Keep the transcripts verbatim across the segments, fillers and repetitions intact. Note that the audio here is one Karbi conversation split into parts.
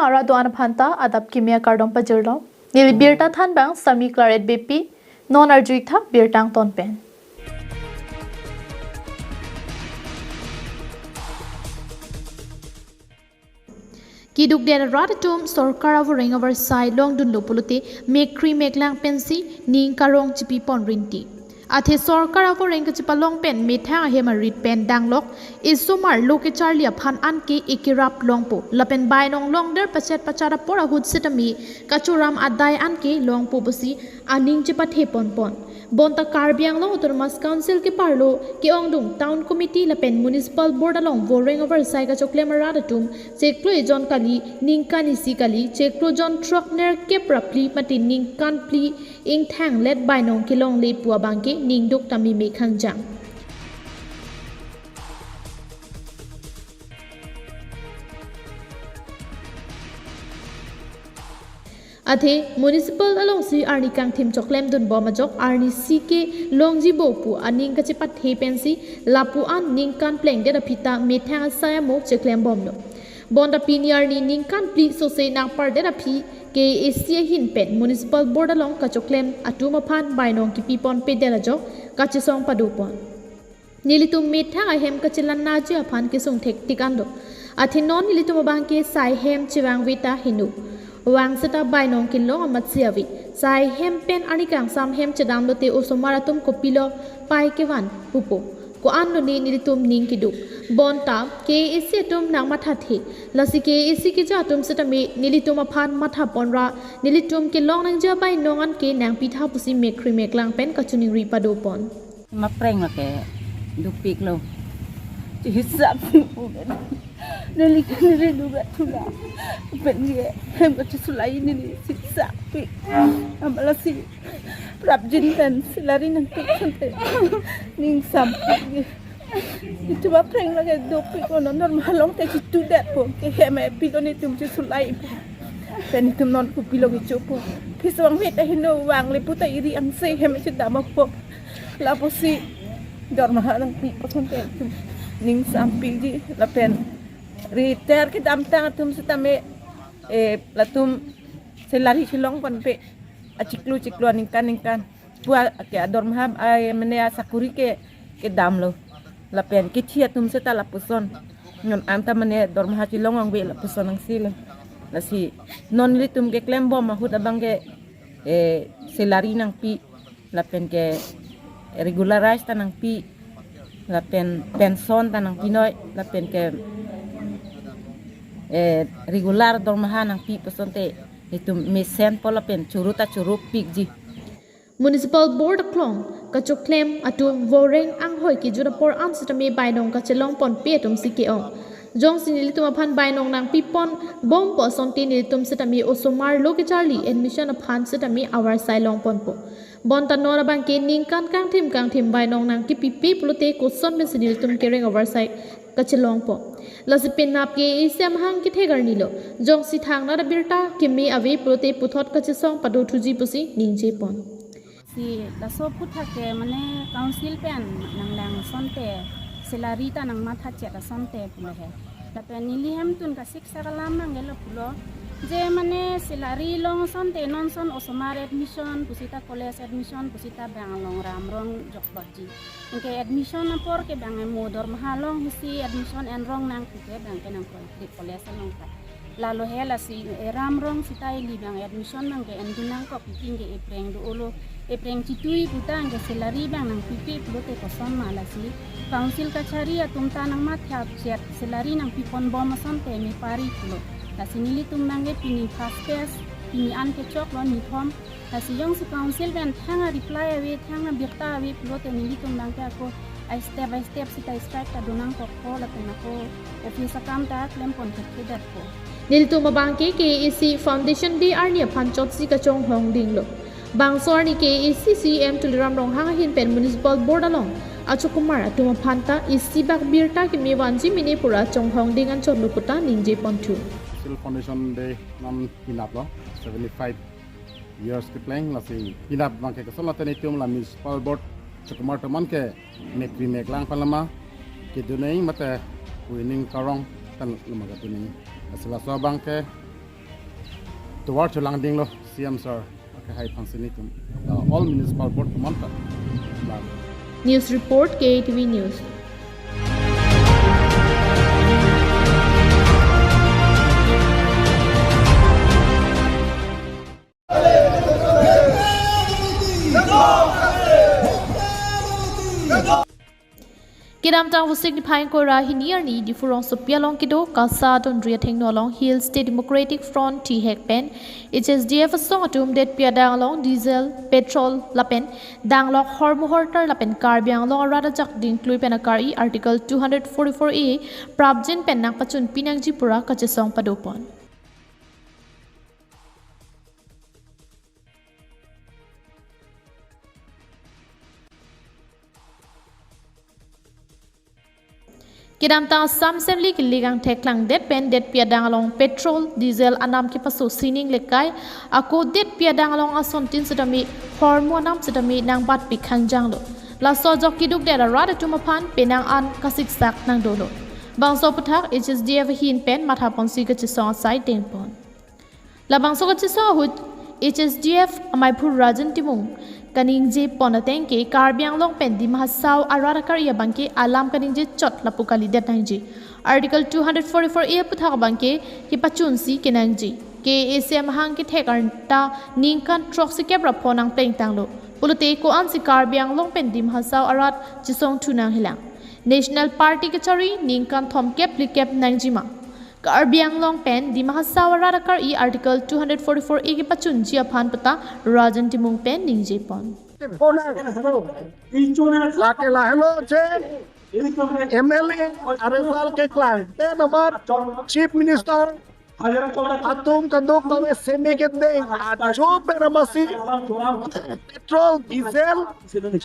Arat do-an aphanta adap kimi akardom pajirlo. Neli birta thanbang Sami Claret Beypi, non arju-ik tha birta angton pen. Keduk det arat atum sorkar avoreng avarsai longdunlo pulote mekkri meklang pensi ning karong chipipon rinti. Athe sorkar avoreng kachepalong pen methang ahem arit pen danglok, esomar lo kecharli aphan anke ekerap longpo. Lapen bainong longder pachet pachat apor ahut setame kachoram adai anke longpo pusi aning chepathe ponpon. Bonta Karbi Anglong Autonomous Council keparlo ke-ongdung Town Committee lapen Municipal Board along voreng avarsai kachoklem arat atum chiklo ejon kali, ningkan isi kali, chiklo jon throknerkep ra phli mate ningkan phli ingthanglet bainong kelongle pu abangke ningduk tame mekhang jang. Athe municipal alongsi arni kangthim choklemdunbom ajok arnisi ke longjibo pu aning kachepathe pensi lapu an ningkan plengdet aphi ta methang asai amo cheklembomlo. Bonta pini arni ningkan phli sose nangpardet aphi K A A C ahin pen Municipal Board along kachoklem atum aphan bainong kipiponpedet ajok kachesong padopon. Nelitum methang ahem kachelannaji aphan kesung thektik anlo. Athe non nelitum abangke sai hem chevangve ta heno. Vang seta bainong kelong amatsi ave. Sai hem pen arni kangsam hem chedamlote osomar atum kopilo pai kevan pupo. Ko-an lone nelitum ning keduk. Bonta K A A C atum nangmathathe. Lasi K A A C keja atum setame nelitum aphan mathaponra nelitum kelong nangji abainong anke nangpitha pusi mekkri meklang pen kachiningri padopon. Mapreng lake dopiklo. Chihisap. Neli neli duga tula. Pen ye hem kachisulai neli sisapik. Amalasi prapjin pen salary nangpik sante. Ningsam. Itum apreng lake dopik ono normal longte chitudetpo. Ke hem e pilo netum chisulaipo. Pen itum non kopilo kechopo. Phisong heta heno vangle puta iri angse hem chedampo. Lapusi dormaha nangpi pasonte itum ningsam pikji lapen retire kedamtang atum setame, eh, latum salary chelongponpe achiklo chiklo aningkan ningkan pu ake adormaha ai mane asakuri ke kedamlo lapen kithi atum seta lapuson non anta mane dormaha chelongvangve lapuson angsilo. Lasi non nelitum keklembom ahut abangke, eh, salary nangpi lapen ke regularize ta nangpi lapen pension ta nangpinoi lapen ke, eh, regular dormaha nangpi pasonte itum mesenpo lapen churu ta churupikji. Municipal Board aklong kachoklem atum voreng anghoi kejut apor an setame bainong kachelongponpe atumsi ke-ong. Jongsi nelitum aphan bainong nangpiponbompo asonte nelitum setame osomar lo kecharli admission aphan setame avarsai longponpo. Bonta non abangke ningkan kangthim kangthim bainong nangkipipe pulote koson pensi nelitum kereng avarsai kachelongpo. Lasi penap K A A C amahang kethek arnilo. Jongsi thangnat abirta keme ave pulote puthot kachesong padothuji pusi ningjepon. Si laso aphuthak ke mane council pen nanglang asonte salary ta nangmathachet asonte pulo he. Lapen neli hemtun kasik sakalam nangkelo pulo. Je mane salary long asonte non son osomar admission pusita college admission pusita bang along ramrong jokbakji. Anke admission apor ke bang emo dormaha long husi admission enrong nang puke bang ke nangkroi di college along ta. Lalo he lasi eram rong sita ili bang admission bang ke endun nangkok king ke epreng do-olo, epreng chitui puta anke salary bang nangpipe pulote koson ma lasi council kachari atum ta nangmathachet salary nangpiponbom asonte mepari pulo. Lasi nelitum bang ke pini first phase, pini an kechoklo nithom. Lasi jongsi council pen thang a-reply ave, thang abirta ave pulote nelitum bang ke ako a-step by step sita strike ta donangkokpo lapen ako office akam ta klempon thekthedetpo. Nelitum abangke K A A C Foundation Day arni aphan chotsi kachonghongdinglo. Bangso arni K A A C C E M Tuliram Ronghang ahin pen Municipal Board along achokumar atum aphan ta isi bak birta kemevanji mene pura chonghongding anchotlo puta ningjeponthu. Council Foundation Day non pinaplo, seventy-five years kepleng, lasi pinap bangke koson laten itum la Municipal Board achokumar atum an ke mekkri meklang pen lama kedun nang mate pu ning karong pen lama kedun nang. Lasi laso abangke Tovar cholangdinglo C M sir. Okay, hai phangsini tum. Uh, all municipal board tum anta. News report, K A T V News. Kedamtang Vosik niphai ingkoi ra hini arni Diphu rongsopi along kedo KASA Dondria Thengno along Hill State Democratic Front thihek pen H S D F asong atum detpi adang along diesel, petrol lapen danglok hormu hortar lapen Karbi Anglong arat ajak dingklui pen akar-i Article two hundred forty-four A prapjin pen nangpachunpi nangji pura kachesong padopon. Kedamtang Assam Assembly kili kangthek klangdet pen detpi adang along petrol, diesel anam kepaso sining lekai, ako detpi adang along asontin setame hormu anam setame nangbatpi khangjanglo. Laso ajok keduk det arat atum aphan penang an kasiksak nangdolo. Bangso aputhak H S D F ahin pen mathaponsi kachesong asai dengpon. Labangso kachesong ahut H S D F amaiphu Rajan Timung kaningje pon ateng ke Karbi Anglong pen Dima Hasao arat akar-i abang ke alam kaningje chot lapu kalidet nangji. Article two hundred forty-four A aputhak abang ke kepachunsi kenangji. K A C amahang kethek arta ningkan throksikep ra pho nangplengtanglo. Pulote ko-ansi Karbi Anglong pen Dima Hasao arat chesongthu nanghelang. National Party kachari ningkan thomkep phlikep nangjima. Karbi Anglong pen Dima Hasao arat akar-i Article two hundred forty-four A kepachunji aphan pata Rajan Timung pen ningje pon. Lake lahelo je M L A aresal keklang. Te nomor Chief Minister atum kaduk kave semi kedeng ajo peramasi petrol, diesel,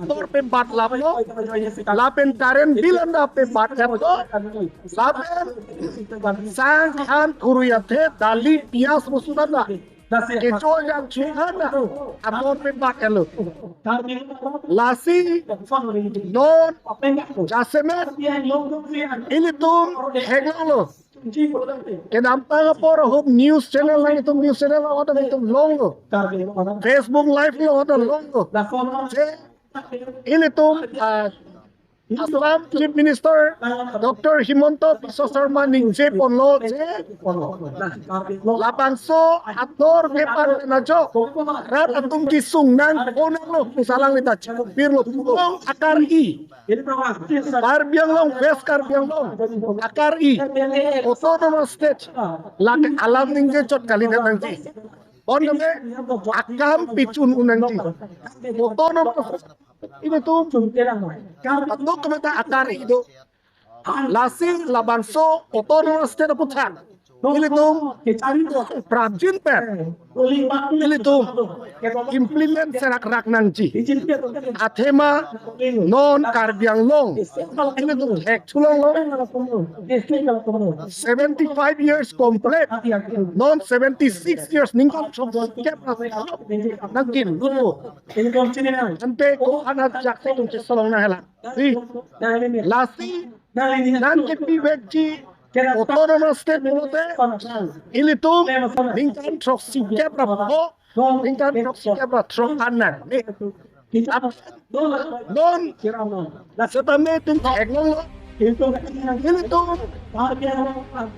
motor pe bat laplo, lapen current bill anda pe bat laplo, lapen sang khan thurui athe dali pias musu anda kecho jang chu anda amor pe bat laplo. Lasi non jasemet ilitum theklonglo. Kedamtang apor ahut news channel nanglitum news channel ahut nanglitum longlo. Facebook live lo ahut longlo. Je ilitum, ah, Assam Chief Minister Doctor Himanta Biswa Sarma ningje ponlo je labangso ator kepan pen ajok rat atum kesung nang ponanglo, pusi alanglita chikupirlo, pulong akar-i. Karbi Anglong, West Karbi Anglong akar-i Autonomous State lake alam ningje chot kalidet nangji. Bon keme akam pichun un nangji. Autonomous State ilitum kaduk kemeta akar-i do. Lasi labangso Autonomous State aputhak ilitum prapjin pen ilitum implement serak rak nangji. Athema non Karbi Anglong ilitum hek chulonglo. Seventy-five years complete. Non seventy-six years ningkan throksikep nangkin lupo. Ante ko-an ajak si tum chesolong nanghelang. Si, lasi nangkepivekji Autonomous State pulote ilitum ningkan throksikep ra pho, ningkan throksikep ra throk an nang. Ni, ap-, non setame itum theklonglo. Ilitum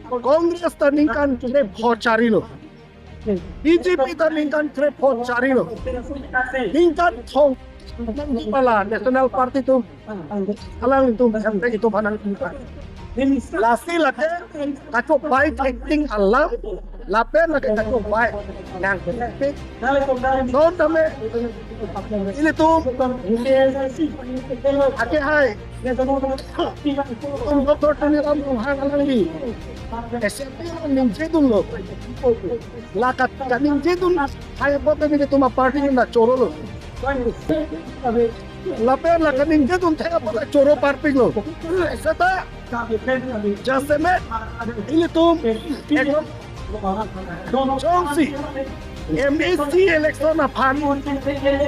Congress ta ningkan krepho charilo. B J P ta ningkan krepho charilo. Ningkan thong pala National Party atum, alanglitum M P itum aphan nangtungka. Lasi lake kachovai acting alam, lapen lake kachovai nang. Non tame ilitum ake hai Doctor Tuliram Ronghang alangli S M P along ningjedunlo. La kat-, kaningjedun thai apot nelitum aparty nang chorolo. Lapen la kaningjedun thai apot choro parpiklo. Seta jasemet ilitum ekdom jongsi M A C election aphan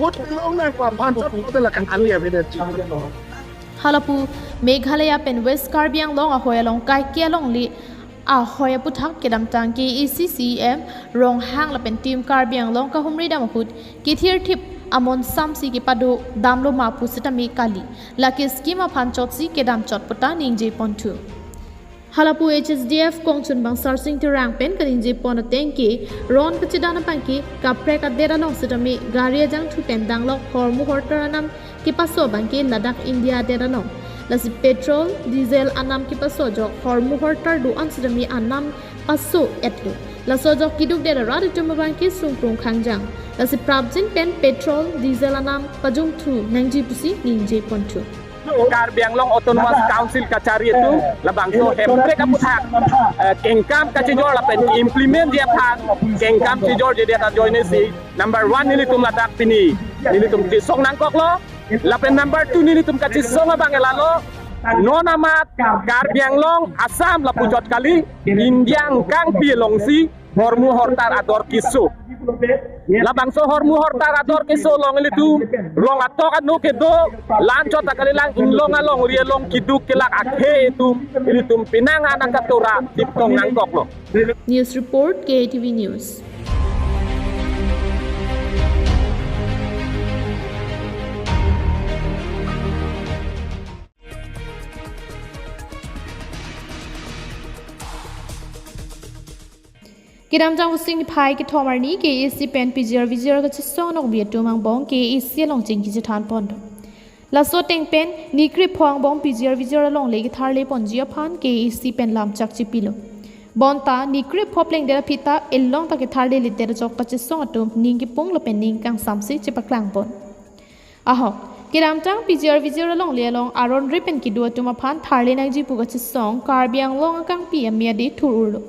vote long nangkok aphan chot la kan ali avedet. Halapu Meghalaya pen West Karbi Anglong ahoi along kaike alongle Ahoi aputhak kedamtang K A A C C E M Ronghang lapen Team Karbi Anglong kahumri dam ahut kethirthip amon samsi kepado damlo ma pusitame kali. Lake scheme aphan chotsi kedam chot puta ningje ponthu. Halapu H S D F kongchunbang Sarsing Terang pen kaningje pon ateng ke ron kachedan abangke kaprek adet along sitame gari ajangthu pen danglok hormu hortar anam kepaso abangke ladak India adet along. Lasi petrol, diesel anam kepaso ajok hormu hortar do-an sitame anam paso-etlo. Laso ajok keduk det arat atum abangke sungkrung khangjang. Lasi prapjin pen petrol, diesel anam pajongthu nangji pusi ningje ponthu. Karbi Anglong Autonomous Council kachari atum labangso hemprek aputhak, eh, kengkam kachijor lapen implement ji aphan kengkam chijorjedet ajoine si number one nelitum ladak pini nelitum chesong nangkoklo. Lapen number two nelitum kachesong abang lalo, non amat Karbi Anglong, Assam lapu chot kali, India angkangpi alongsi hormu hortar ador keso. Labangso hormu hortar ador keso along ilitum rong atok anu kedo, lan chot akalilang inglong alongri along keduk kelak akhei atum ilitum penang anak katora tiptong nangkoklo. News report, K A T V News. Kedamtang Vosik niphai kethom arni K A A C pen P G R V G R kachesong anokbi atum angbong K A A C along chingki chethan pon do. Laso ateng pen ni krepho angbong P G R V G R alongle ketharle ponji aphan K A A C pen lamchak chepilo. Bonta ni krepho plengdet aphi ta elong ta ketharledet ajok kachesong atum ning kepung lapen ning kangsamsi chepaklang pon. Ahok, kedamtang P G R V G R alongle along aron re pen kedo atum aphan tharle nangji pu kachesong Karbi Anglong akangpi amei ade thur-urlo.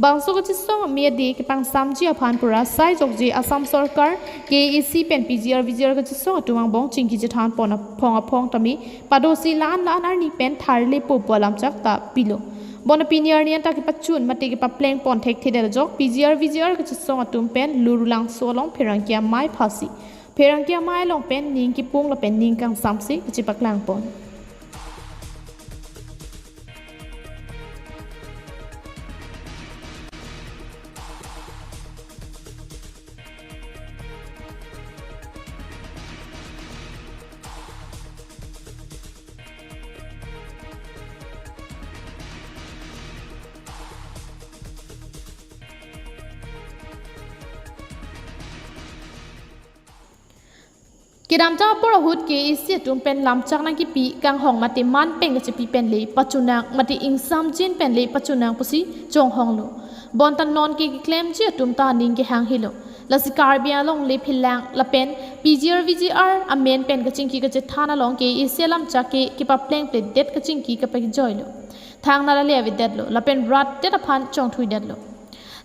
Bangso kachesong amei ade kepangsamji aphan pura sai jokje Assam Sorkar, K A A C pen P G R V G R kachesong atum angbong chingki chethan pon aphong aphong tame padosi la-an la-an arni pen tharlepo pu alamchak ta pilo. Bonta pini arni anta kepachun mate kepapleng pon thekthedet ajok P G R V G R kachesong atum pen Lurulangso along pherangke amei aphasi, pherangke amei along pen ning kepung lapen ning kangsamsi kachepaklang pon. Kedamtang apor ahut K A A C atum pen lamchak nangkepi kanghong mate man pen kachepi pen le pachunang mate ingsamjin pen le pachunang pusi chonghonglo. Bonta non ke keklemji atum ta aning kehang helo. Lasi Karbi Anglong le phelang lapen P G R V G R amen pen kachingki kachethan along K A A C alamchak ke kepaplengpledet kachingki kapakejoilo. Thangnat ale avedetlo lapen rat det aphan chongthuidetlo.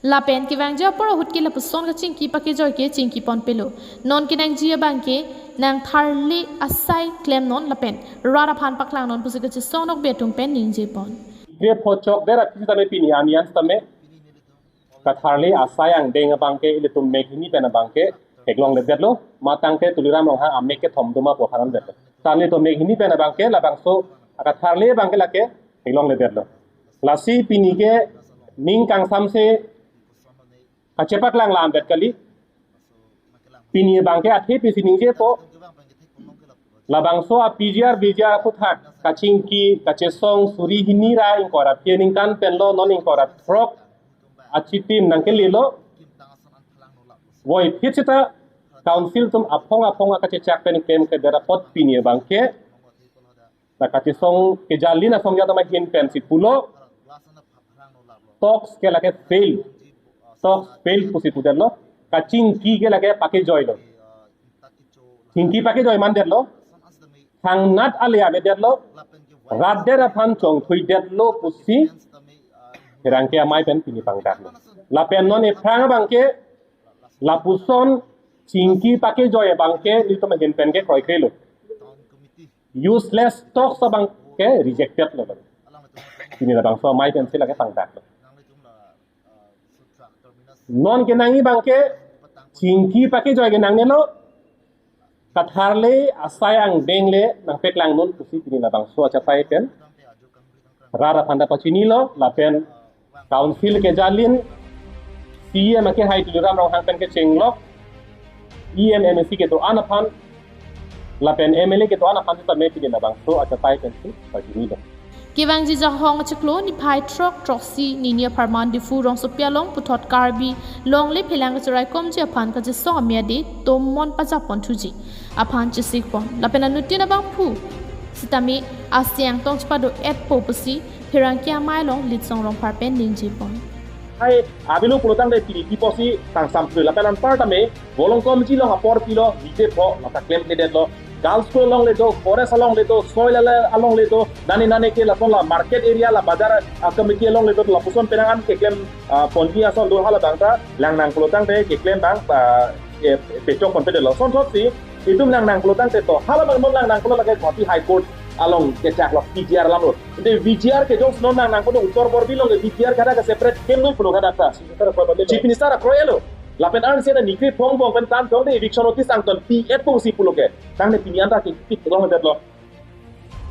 Lapen kevangji apor ahut ke lapuson kachingki pakejoi ke chingki pon pelo. Non kenangji abang ke nangtharle asai klem non lapen rat aphan paklang non pusi kachesong anokbi atum pen ningje pon. Krepho chokdet aphi tame pini arni an tame katharle asai angdeng abang ke ilitum mek hini pen abang ke theklongledetlo. Matang ke Tuliram Ronghang amek kethom doma pu aphan detlo. Tame to mek hini pen abang ke labangso akatharle abang ke lake theklongledetlo. Lasi pini ke ning kangsamsi kachepaklang lam det kali. Pini abang ke athe pisi ningjepo. Labangso a P G R V G R aputhak kachingki kachesong suri hini ra ingkoi ra phe ningkan penlo, non ingkoi ra throk achitim nangkelelo. Voiphit seta council atum aphong aphong akachechak pen klemkledet apot pini abang ke na kachesong kejalin asong jatama hin pensi pulo. Talks ke lake fail. Talks fail pusi pudetlo. Kachingki ke lake pakejoilo. Chingki pakejoi mandetlo. Thangnat ale avedetlo. Rat det aphan chongthuidetlo pusi pherangke amei pen pini pangdaklo. Lapen non ephrang abang ke lapuson chingki pakejoi abang ke nelitum ahin pen ke kroikrelo. Useless talks abang ke rejected lo. Pini labangso amei pensi lake pangdaklo. Non kenangji abang ke chingki pakejoi ke nangnelo. Katharle asai angdeng le nangpaklang non pusi pini labangso achatai pen rat aphan ta pachinilo lapen Council kejalin, C E M akehai Tuliram Ronghang pen kechenglok, E M M A C kedo-an aphan, lapen M L A kedo-an aphan sitame pini labangso achatai pensi pajuni do. Kevangji Jahong achiklo niphai throk throksi nini apharman Diphu rongsopi along puthot Karbi longle phelang kacherai komji aphan kachesong amia de tomon pajapon thuji aphan chesikpon. Lapen anuttin abangphu sitame asiang tong chepado-etpo pusi pherangke amei along Litsong Rongphar pen ningjepon. Hai, avelo pulotangte pini tiposi tangsam thrui lapen anparta me, bolong komji along apor pilo, nije pho, lata klemkledetlo. Girls school alongle do, forest alongle do, soil ala alongle do, nane nane ke lason la market area la bazar, ah, committee alongle do, lapuson penang an keklem, ah, ponji ason do hala bangta, langnang pulotangte keklem bang, ah, eh, pechok ponpedetlo. Sonthotsi, itum langnang pulotangte to, hala bang non langnang pulo lake Guwahati High Court along kechaklok V G R alam lo. Ante V G R ke jong non langnang pulo Uttar Borbil along ke V G R kada ke separate kem noi pulo kada ta. Chief Minister akroi lo. Lapen ansi na nikri phong bong pen tan thong de eviction notice angton P et po si pulo ke. Tangte pini anta ke pit long detlo.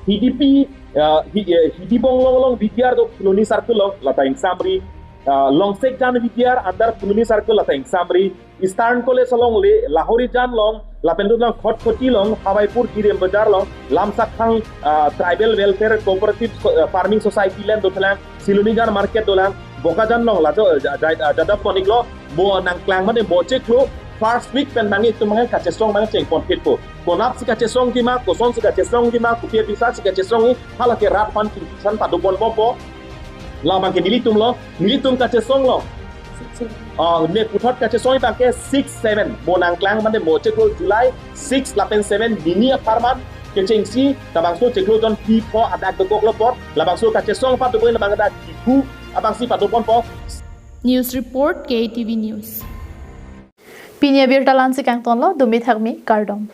Hidipi, ah, hi, eh, Hidibong along along V G R do Phuloni Circle along lata ingsamri, ah, Longsek Jan V G R under Phuloni Circle lata ingsamri, Eastern College alongle, Lahori Jan along, lapen dodang Khatkhati along, Hawaipur Girem Bazar along, Lamsakhang, ah, Tribal Welfare Cooperative So-, ah, Farming Society land dothelang, Silonijan Market dolang, Bokajan along lajo, ja-, ja-, ah, jadap konik lo, mo nangklang mane mo chiklo, first week pen bangke itum bangke kachesong bangke chengpon phitpo. Konatsi kachesongji ma, kosonsi kachesongji ma, kopi apisarsi kachesongji, halake rat aphan kingkisan padoponpo. Labangke nelitum lo, nelitum kachesong lo. Ah, me puthot kachesong bangke six seven. Mo nangklang mane mo chiklo July six lapen seven nini apharman kechengsi, labangso chiklo jon pi pho adak dokoklo apot, labangso kachesong aphan doboi labang adak Diphu abangsi padoponpo. News report, K T V News. Pini abirta la-ansi kangtonlo, dumi thakmi, kardom.